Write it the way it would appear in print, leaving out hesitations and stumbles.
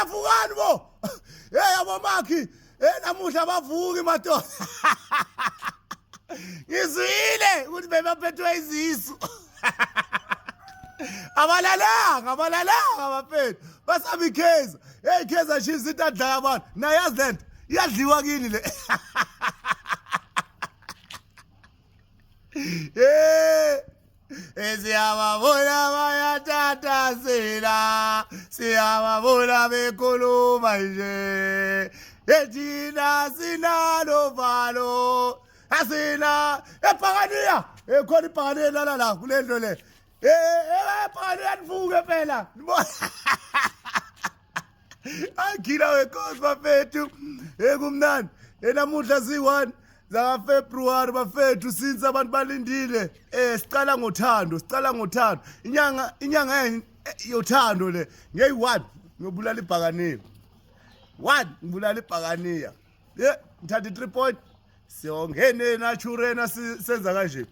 Hey vukani bo. Hey abomakhi, hey namuhla bavuki madoda. Ngizwile ukuthi bebaphethwe izisu. Abalalanga, abalalanga bafethu. Basaba iKaizer. Hey Kaizer Chiefs into adlala abantu. Nayazi lento. Iyadliwa kini le. Hey Siyababona bayatatazela siyababona bekhuluma nje ethina sinalo valo asina ebhakaniya ekhona ibhakaniya lala la kule ndlu le eh ebhakaniya nivuke phela nibona Agila wenkosi bafethu ekumnandi enamuhla zi-1 zakaFebruwari bafethu since abantu balindile eh sicala ngothando sicala ngothando inyanga inyanga yothando le ngeyi-1 ngiyobulala ibhakaniya 1 ngibulala ibhakaniya ye ngithatha i-3 point siyongene naturena senza kanje.